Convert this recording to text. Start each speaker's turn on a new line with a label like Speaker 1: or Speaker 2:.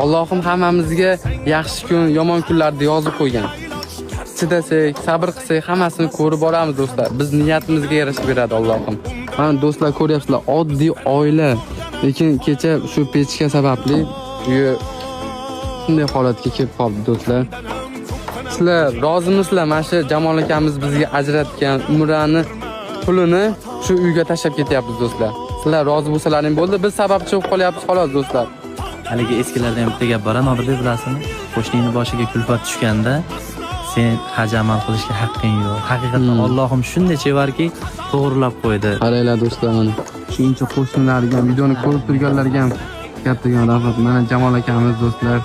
Speaker 1: Allohim hammamizga yaxshi kun, yomon kunlarni yozib qo'ygan. Chidasak, sabr qilsak, hammasini ko'rib boramiz do'stlar. Biz niyatimizga yarasha beradi Allohim. Mana do'stlar, ko'ryapsizlar, oddiy oila. Lekin kecha shu pechka sababli uyi shunday holatga kelib qoldi do'stlar. Sizlar rozimisizlar mana shu Jamol akamiz bizga ajratgan umrani pulini shu uyga tashlab ketyapmiz do'stlar. Sizlar rozi bo'lsalaring bo'ldi, biz sababchi bo'lib qolyapmiz xolos do'stlar.
Speaker 2: Haligi eskilarda ham bitta gap bor, Nodirbek, bilasizmi? Qo'shningni boshiga kulfat tushganda sen haj amal qilishga haqqing yo'q. Haqiqatdan Allohim shunday chevarki, to'g'rilab qo'ydi.
Speaker 1: Qaranglar do'stlar, mana shuncha qo'shnilarga ham, videoni ko'rib turganlarga ham kattakon rahmat. Mana Jamol akamiz do'stlar.